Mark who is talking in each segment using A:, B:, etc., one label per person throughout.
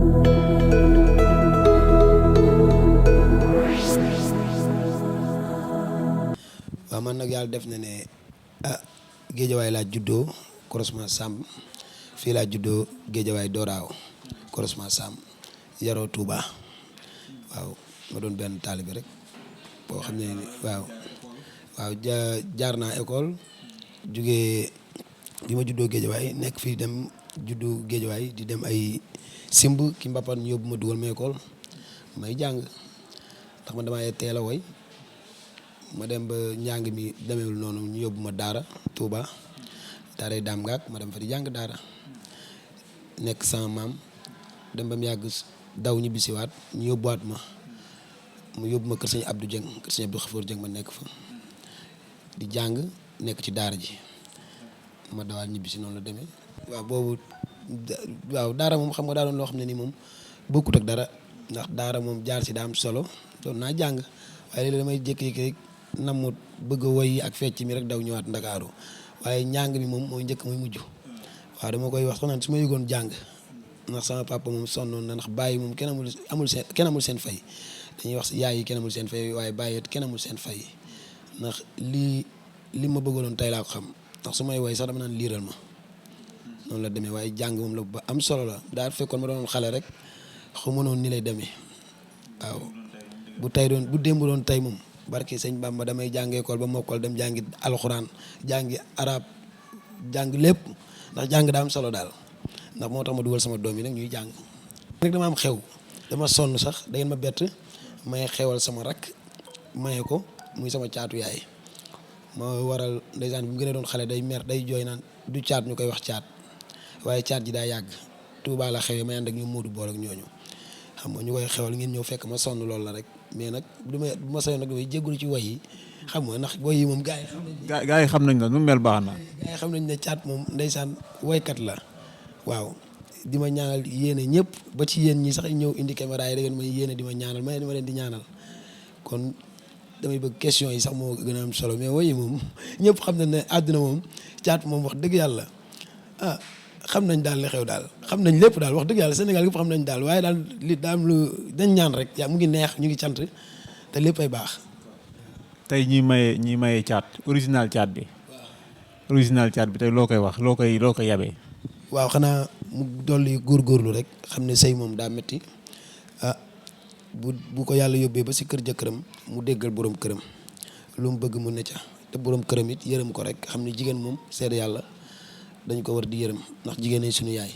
A: waaw man nag yàlla def na ne géejawaay laa juddoo croisement Samb fii laa juddoo géejawaay Doraaw croisement Samb yaroo Touba waaw ma doon benn taalibe rek boo xam ne waaw jaar naa école jugee bi ma juddoo géejawaay nekk fii dem juddu géejawaay di dem ay simb ki mbappat ñu yóbbu ma dugal ma école may jàng ndax man damaa teel a woy ma dem ba njàng mi demeewul noonu ñu yóbbu ma daara Touba daaray daam ngaak ma dem fa di jàng daara nekk sama maam dem ba mu yàgg daw ñibbisiwaat ñu yóbbuwaat ma mu yóbbu ma kër sëñ Abdou Dieng kër sëñ Abdou Xafoor Dieng ma nekk fa di jàng nekk ci daara ji ma dawaat ñibbisi noonu la demee waaw boobu waaw daara moom xam nga daa doon loo xam ne nii moom bokkut ak dara ndax daara moom jaar si daa am solo doon naa jàng waaye léeg-léeg damay jékki-jékki rek namu bëgg a woy ak fecc mi rek daw ñëwaat Ndakaaru waaye njàng mi moom mooy njëkk mooy mujj waaw dama koy wax sax naan su ma yëgoon jàng ndax sama papa moom sonnoon na ndax bàyyi moom kenn amul seen fay dañuy wax yaay yi kenn amul seen fay waaye bàyyi it kenn amul seen fay ndax li ma bëggaloon tey laa ko xam ndax su may woy sax dama naan liiral ma noonu la demee waaye jàng moom la ba am solo la daal fekkoon ma doon xale rek xamu noonu ni lay demee waaw bu démb doon tey moom barke sëñ Bamba damay jàng école ba mokkal dem jàngi alxuraan jàngi arab jàng lépp ndax jàng daa am solo daal ndax moo tax ma dugal sama doom yi nag ñuy jàng rek dama am xew dama sonn sax da ngeen ma bett may xewal sama rak maye ko muy sama caatu yaay ma waral ndeysaan bi mu gën a doon xale day mer day jooy naan du caat ñu koy wax caat waaye caat ji daa yàgg Tuubaa la xewee may ànd ak ñu Moodu bool ak ñooñu xam nga ñu koy xewal ngeen ñëw fekk ma sonn loolu la rek mais nag bu ma sayoon nag damay jégalu ci woy yi xam nga ndax woy yi moom gaa yi xam nañ
B: la nu mel baax na.
A: gaa yi xam nañ ne caat moom ndeysaan woykat la waaw di ma ñaanal yéene ñëpp ba ci yéen ñi sax ñëw indi caméra yi da ngeen may yéene di ma ñaanal ma leen di ñaanal kon damay bëgg question yi sax moo gën a am solo mais woy yi moom ñëpp xam nañ ne àdduna moom caat moom wax dëgg yàlla xam nañ daal li xew daal xam nañ lépp daal wax dëgg yàlla Sénégal yëpp xam nañ daal waaye daal li daa am lu dañ ñaan rek yaa mu ngi neex ñu ngi cant te lépp ay baax.
B: tey ñi maye caat original caat bi. original caat bi tey loo koy wax loo koy yabee.
A: waaw xanaa mu dolli góorgóorlu rek xam ne sëy moom daa métti bu ko yàlla yóbbee ba si kër jëkkëram mu déggal borom këram lu mu bëgg mu ne ca te borom këram it yërëm ko rek xam ne jigéen moom seede yàlla. dañ ko war di yërëm ndax jigéen ñi suñu yaay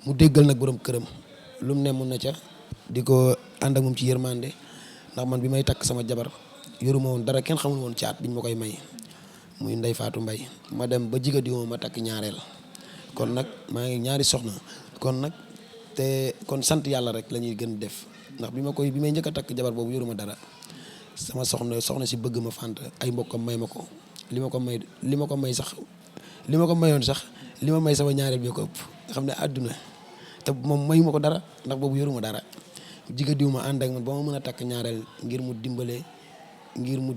A: mu déggal nag borom këram lu mu ne mun na ca di ko ànd ak moom ci yërmande ndax man bi may takk sama jabar yoruma woon dara kenn xamul woon caat biñ ma koy may muy Ndey Faatu Mbay ma dem ba jiga di ma takk ñaareel kon nag maa ngi ñaari soxna kon nag te kon sant yàlla rek la ñuy gën def ndax bi may njëkk a takk jabar boobu yoruma dara sama soxna si bëgg ma fànt ay mbokkam may ma ko li ma ko mayoon sax li ma may sama ñaareel bi ko ëpp nga xam ne àdduna te moom mayu ma ko dara ndax boobu yoruma dara jiga diw ma ànd ak man ba ma mën a takk ñaareel ngir mu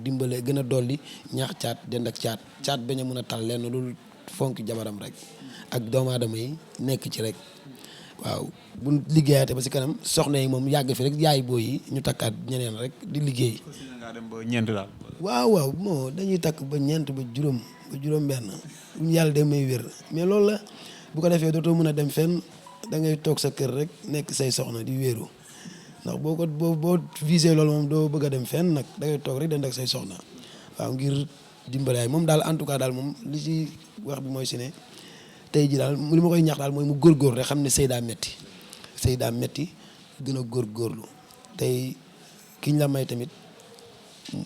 A: dimbale gën a dolli ñaax caat dend ak caat bañ a mën a tal lenn loolu fonk jabaram rek ak doomu aadama yi nekk ci rek waaw bu liggéeyaate ba si kanam soxna yi moom yàgg fi rek yaay booy yi ñu takkaat ñeneen rek di liggéey.
B: dem ba ñeent daal.
A: waaw moo dañuy takk ba ñeent ba juróom benn bu ñu yàlla dem may wér mais loolu la bu ko defee dootoo mën a dem fenn da ngay toog sa kër rek nekk say soxna di wéeru ndax boo visé loolu moom doo bëgg a dem fenn nag da ngay toog rek den ak say soxna waaw ngir dimbalaay moom daal en tout cas daal moom li ci wax bi mooy si ne tey ji daal li ma koy ñaax daal mooy mu góorgóor rek xam ne sëy daa metti gën a góorgóorlu tey kiñ la may tamit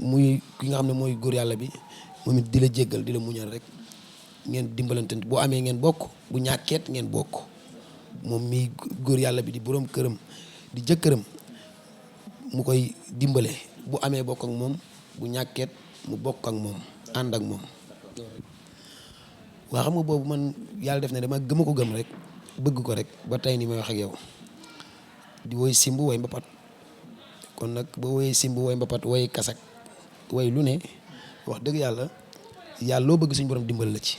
A: muy ki nga xam ne mooy góor yàlla bi moom it di la jéggal di la muñal rek ngeen dimbalante boo amee ngeen bokk bu ñàkkeet ngeen bokk moom mi góor yàlla bi di borom këram di jëkkëram mu koy dimbale bu amee bokk ak moom bu ñàkkeet mu bokk ak moom ànd ak moom. waa xam nga boobu man yàlla def ne dama ko gëm rek bëgg ko rek ba tey ni may wax ak yow di woy simb woy mbapat kon nag boo woyee simb woy mbapat woy kasak woy lu ne wax dëgg yàlla loo bëgg suñu borom dimbal la ci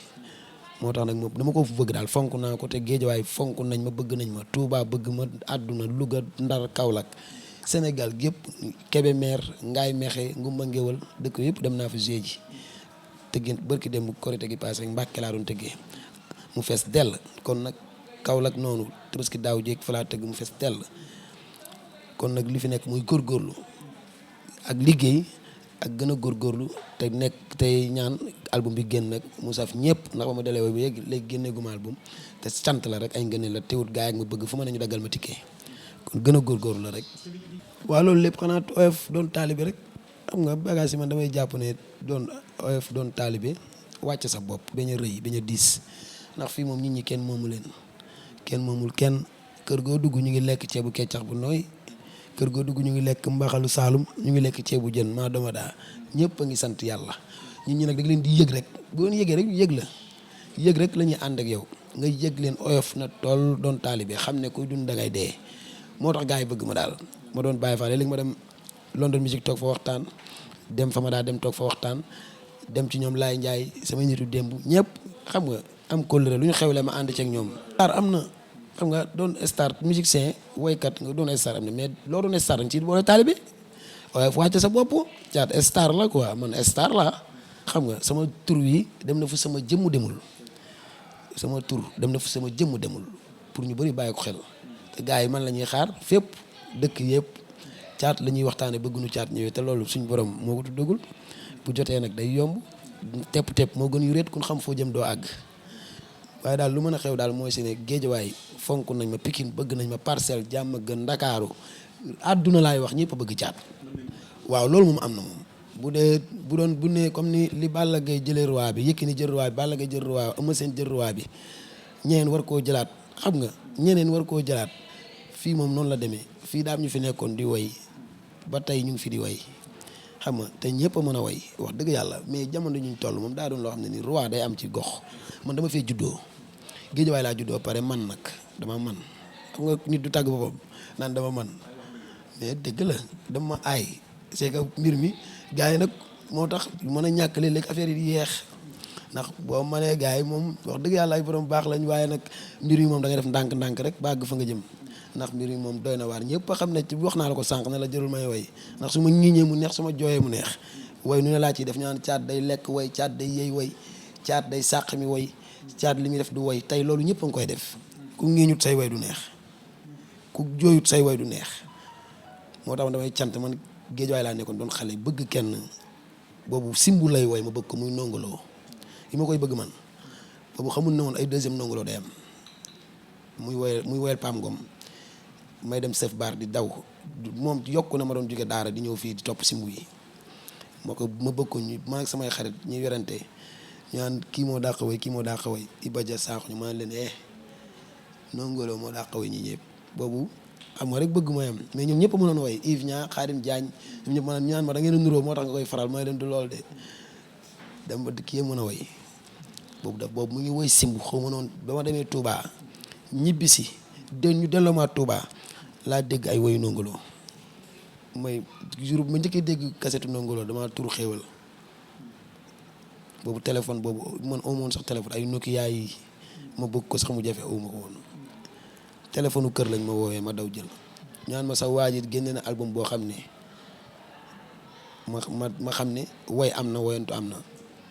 A: moo tax nag moom dama ko bëgg daal fonk naa ko te géejawaay fonk nañ ma bëgg nañ ma Touba bëgg ma àdduna Louga Ndar Kaolack Sénégal gépp Kébémer Ngaay Mexe Ngumba Ngéwal dëkk yëpp dem naa fa joué ji tëggee bërki dem korité gi passé Mbàkke laa doon tëggee mu fees dell kon nag Kaolack noonu Tabaski daaw jéeg fa laa tëgg mu fees dell kon nag li fi nekk muy góorgóorlu ak liggéey ak gën a góorgóorlu te nekk tey ñaan album bi génn nag mu saf ñëpp ndax ba ma delee ba léegi génnee guma album te sant la rek ay ngëneel la teewut gaa yi ak ma bëgg fu ma ne ñu daggal ma tikkee kon gën a góorgóorlu la rek. waaw loolu lépp xanaa oyof doon taalibe rek xam nga bagage yi man damay jàpp ne doon oyof doon taalibe wàcc sa bopp bañ a rëy bañ a diis ndax fii moom nit ñi kenn moomu leen kenn moomul kenn kër goo dugg ñu ngi lekk ceebu keccax bu nooy. kër goo dugg ñu ngi lekk mbaxalu Saalum ñu ngi lekk ceebu jën maa doma daa ñëpp a ngi sant yàlla nit ñi nag da nga leen di yëg rek boo leen yëgee rek yëg la yëg rek la ñuy ànd ak yow nga yëg leen oyof na tool doon taalibe xam ne kuy dund da ngay dee moo tax gars yi bëgg ma daal ma doon bàyyi fa léegi ma dem London Music toog fa waxtaan dem fa ma daa dem toog fa waxtaan dem ci ñoom Laay Njaay sama nitu démb ñëpp xam nga am kóllëre lu ñu xewle ma ànd ci ak ñoom am na xam nga doon star musicien woykat nga doon star am na mais loo doon star dañ ci boole taalibe waaye fu wàcce sa bopp Thiat star la quoi man star la xam nga sama tur yi dem na fu sama jëmmu demul sama tur dem na fu sama jëmmu demul pour ñu bëri bàyyi ko xel te gars yi man la ñuy xaar fépp dëkk yëpp Thiat la ñuy waxtaane bëgguñu Thiat ñëwee te loolu suñ borom moo ko tuddagul bu jotee nag day yomb tepp moo gën yu réet kun xam foo jëm doo àgg waaye daal lu mën a xew daal mooy si ne géejawaay fonk nañ ma Pikine bëgg nañ ma Parcelles jàmm gën Ndakaaru àdduna laay wax ñëpp a bëgg Thiat waaw loolu moom am na moom bu ne comme ni li Balla Gaye jëlee roi bi Yékini jël roi bi Balla Gaye jël roi Eumeu Sène jël roi bi ñeneen war koo jëlaat xam nga ñeneen war koo jëlaat fii moom noonu la demee fii daam ñu fi nekkoon di woy ba tey ñu ngi fi di woy xam nga te ñëpp a mën a woy wax dëgg yàlla mais jamono ñu toll moom daa doon loo xam ne ni roi day am ci gox man dama fee juddoo géejawaay laa juddoo pare man nag dama man xam nga nit du tàgg boppam naan dama man mais dëgg la dama aay c'est que mbir mi gars yi nag moo tax mën a ñàkk léeg-léeg affaire yi yeex ndax boo mënee gars yi moom wax dëgg yàlla ay borom baax lañ waaye nag mbir yi moom da ngay def ndànk-ndànk rek bàgg fa nga jëm ndax mbir yi moom doy na waar ñëpp a xam ne ci wax naa la ko sànq ne la jërul may woy ndax su ma ñiiñee mu neex su ma jooyee mu neex woy nu ne laa ciy def ñaan Thiat day lekk woy Thiat day yey woy Thiat day sàq mi woy Thiat li muy def du woy tey loolu ñëpp a ngi koy def ku ngiiñut say woy du neex ku jooyut say woy du neex moo tax damay cant man géejawaay laa nekkoon doon xale bëgg kenn boobu simbu lay woy ma bëgg ko muy nongoloo yi ma koy bëgg man boobu xamul ne woon ay deuxième nongoloo day am muy woyal Pam Ngom may dem chef bar di daw moom yokku na ma doon jóge daara di ñëw fii di topp simbu yi ma bëgg ko ñu man ak samay xarit ñuy werante ñu naan kii moo dàq woy kii moo dàq woy Iba Dia Sakho ñu ma leen nongoloo moo dàq woy ñi ñëpp boobu xam nga rek bëgg mooy am mais ñoom ñëpp mënoon woy Yves Nia Khadim Diagne ñoom ñëpp mën ñaan ma da ngeen a nuroo moo tax nga koy faral mooy leen du lool de dem ba kii mën a woy boobu mu ngi woy simbu xaw ma noonu ba ma demee Touba ñibbisi ñu delloo ma Touba laa dégg ay woyu nongoloo mooy jour bu ma njëkkee dégg kasetu nongoloo dama turu xéewal boobu téléphone boobu man amoon sax téléphone ay Nokia yi ma bëgg ko sax mu jafe aw ma ko woon téléphone kër lañ ma woowee ma daw jël ñaan ma sax waa ji génne na album boo xam ne ma xam ne woy am na woyantu am na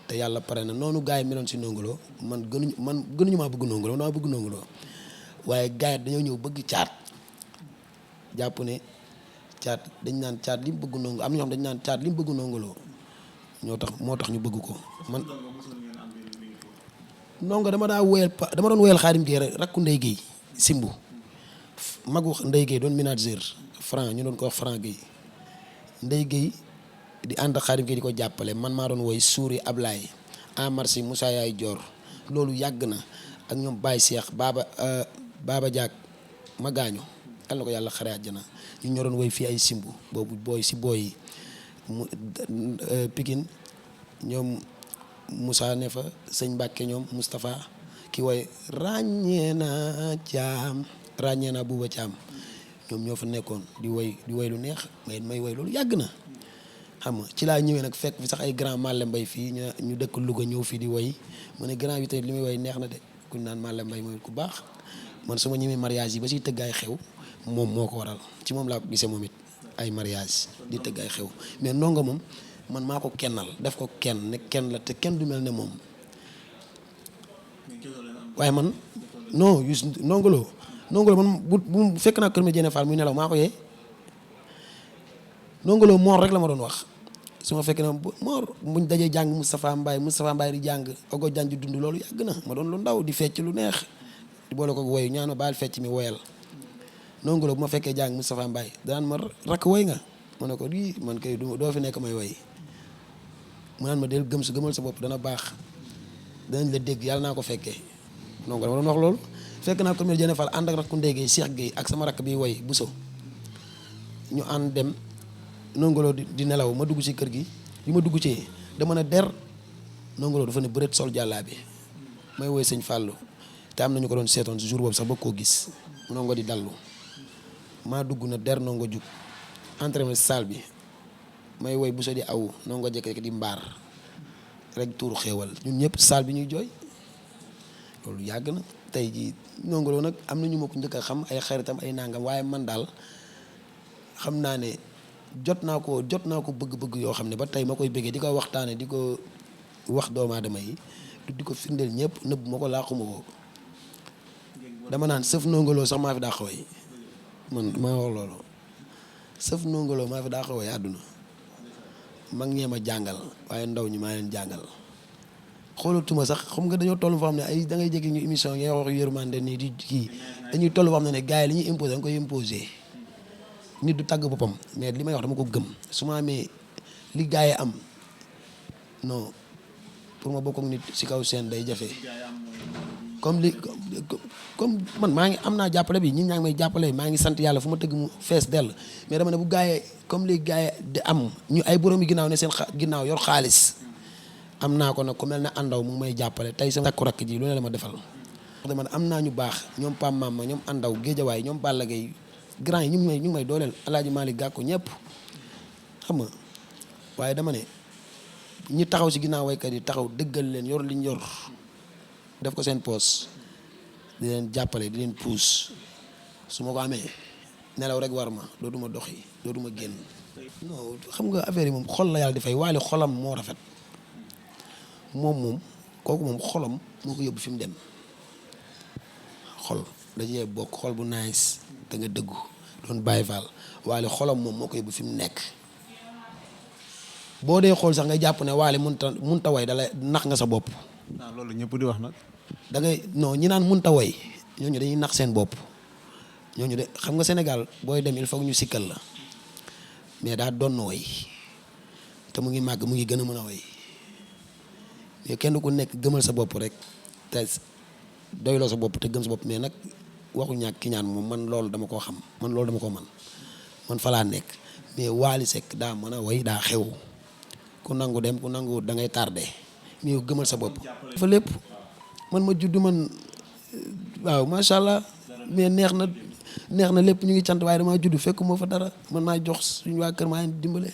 A: te yàlla pare na noonu gars yi meloon si nongoloo man gënuñu maa bëgg nongoloo maa bëgg nongoloo waaye gars yi dañoo ñëw bëgg Thiat jàpp ne Thiat dañ naan Thiat li mu bëgg nongoloo am na ñoo xam dañ naan Thiat li mu bëgg nongoloo moo tax ñu bëgg ko man ndongo dama doon woyal Xaadim Gueye rakku Ndey Gueye simbu magu Ndey Gueye doon manager Franc ñu doon ko wax Franc Gueye Ndey Gueye di ànd Xaadim Gueye di ko jàppale man maa doon woy Suuri Ablaye en marché Moussa Yaay Dior loolu yàgg na ak ñoom Baye Cheikh Baba Diak ma gaañu yal na ko yàlla xare àjjana ñu ñoo doon woy fii ay simbu boobu booy yi Pikine ñoom Moussa ne fa sëñ Mbàkke ñoom Moustapha ki woy ràññee naa Caam ràññee naa Buuba Caam ñoom ñoo fa nekkoon di woy lu neex may woy loolu yàgg na xam nga ci laa ñëwee nag fekk fi sax ay grand Malle Mbaye fii ñu dëkk Louga ñëw fii di woy mu ne grand bi tey li muy woy neex na de kuñ naan Malle Mbaye mooy ku baax man su ma ñëwee mariage yi ba siy tëgg ay xew moom moo ko waral ci moom laa ko gisee moom it ay mariage di tëgg ay xew mais Ndongo moom man maa ko kennal def ko kenn ne kenn la te kenn du mel ne moom waaye man non Ndongo Lo man bu fekk naa kër ma Diéné Fall muy nelaw maa ko yee Ndongo Lo moor rek la ma doon wax su ma fekkee ne moor buñ dajee jàng Moustapha Mbaye di jàng ogo jàng di dund loolu yàgg na ma doon lu ndaw di fecc lu neex di boole ko woyu ñaan ma baal fecc mi woyal Ndongo Lo bu ma fekkee jàng Moustapha Mbaye daan ma rakk woy nga ma ne ko di man kay doo fi nekk may woy mu naan ma del gëmal sa bopp dana baax danañ la dégg yàlla naa ko fekkee Ndongo Lo ma doon wax loolu fekk naa ko mel Diéné Fall ànd ak rakku Ndeye Gueye Cheikh Gueye ak sama rakk bi woy Bousso ñu ànd dem Ndongo Lo di nelaw ma dugg ci kër gi bi ma dugg ci dama ne der Ndongo Lo dafa ne bëreet sol jàllaa bi may woy sëñ Fallou te am na ñu ko doon seetoon jour boobu sax ba koo gis Ndongo di dallu maa dugg na der Ndongo jug entraînement salle bi may woy Bousso di aw Ndongo jekk di mbaar rek tuuru xéewal ñun ñëpp salle bi ñuy jooy loolu yàgg na tey jii Ndongo Lo nag am na ñu ma ko njëkk a xam ay xaritam ay nangam waaye man daal xam naa ne jot naa ko bëgg-bëgg yoo xam ne ba tey ma koy bëggee di ko waxtaane di ko wax doomu aadama yi di ko firndeel ñëpp nëbb ma ko laaxuma ko dama naan sëf Ndongo Lo sax maa fi daa xawee man maa wax loolu sëf Ndongo Lo maa fi daa xawee àdduna mag ñee ma jàngal waaye ndaw ñi maa leen jàngal xoolatuma sax xam nga dañoo toll foo xam ne ay da ngay jékki ñu émission ngay wax yërmande nii di kii dañuy toll foo xam ne gars yi li ñuy imposé da nga koy imposé nit du tàgg boppam mais li may wax dama ko gëm su ma amee li gars yi am non pour ma bokk ak nit si kaw seen day jafe comme man maa ngi am naa jàppale bi ñi ñaa ngi may jàppale maa ngi sant yàlla fu ma tëgg mu fees dell mais dama ne bu gars yi comme li gars yi di am ñu ay borom yi ginnaaw ne seen ginnaaw yor xaalis am naa ko nag ku mel ne àndaw mu ngi may jàppale tey sama takku rakk ji lu ne la ma defal man am naa ñu baax ñoom Pam Mama ñoom àndaw Géejawaay ñoom Balla Gaye grand yi ñu ngi may dooleel Alaaji Malick Gakou ñëpp xam nga waaye dama ne ñi taxaw si ginnaaw waykat yi taxaw dëggal leen yor liñ yor def ko seen poos di leen jàppale di leen puus su ma ko amee nelaw rek war ma dootuma doxi dootuma génn non xam nga affaire yi moom xol la yàlla di fay waale xolam moo rafet moom kooku moom xolam moo ko yóbbu fi mu dem xol dañuy bokk xol bu nice te nga dëggu doon bàyyi faal waale xolam moom moo ko yóbbu fi mu nekk boo dee xool sax nga jàpp ne waale munta way dala nax nga sa bopp.
B: waaw loolu ñëpp di wax nag.
A: da ngay non ñi naan munta way ñooñu dañuy nax seen bopp ñooñu de xam nga Sénégal booy dem il faut ñu sikkal la mais daa doon way te mu ngi màgg mu ngi gën a mën a way mais kenn ku nekk gëmal sa bopp rek te doyloo sa bopp te gëm sa bopp mais nag waxu ñàkk ki ñaan moom man loolu dama koo xam man loolu dama ko man fa laa nekk mais Wally Seck daa mën a way daa xew ku nangu dem ku nangu da ngay tardé mais gëmal sa bopp. dafa lépp man ma judd man waaw macha allah mais neex na lépp ñu ngi cant waaye damaa judd fekk moo fa dara man maa jox suñu waa kër maa ngi dimbale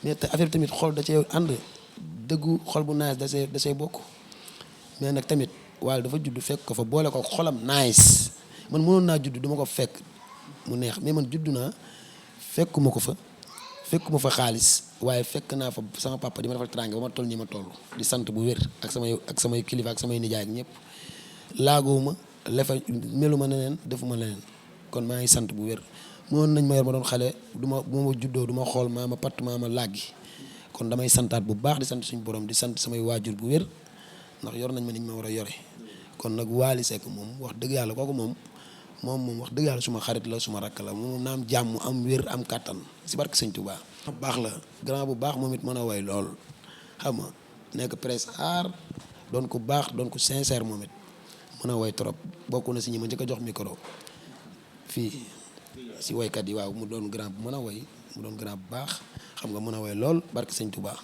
A: mais te affaire tamit xol da cee ànd dëggu xol bu nice da see bokk mais nag tamit Wally dafa judd fekk ko fa boole ko xolam nice man mënoon naa judd duma ko fekk mu neex mais man judd naa fekkuma ko fa fekkuma fa xaalis waaye fekk naa fa sama papa di ma defal teraanga ba ma toll nii ma toll di sant bu wér ak samay kilifa ak samay nijaay ak ñëpp laagowuma lefa meluma leneen defuma leneen kon maa ngi sant bu wér mënoon nañ ma yor ma doon xale bu ma juddoo du ma xool maa ma patt maa ma làggi kon damay santaat bu baax di sant suñu borom di sant samay waajur bu wér ndax yor nañ ma niñ ma war a yore kon nag Wally Seck moom wax dëgg yàlla kooku moom wax dëgg yàlla suma xarit la suma rakk la moom na am jàmm am wér am kàttan si barke Sëñ Touba. baax la grand bu baax moom it mën a way lool xam nga nekk presse art doon ko baax doon ko sincère moom it mën a way trop bokk na si ñi ma njëkk a jox micro fii si waykat yi waaw mu doon grand bu mën a way mu doon grand bu baax xam nga mën a way lool barke Sëñ Touba.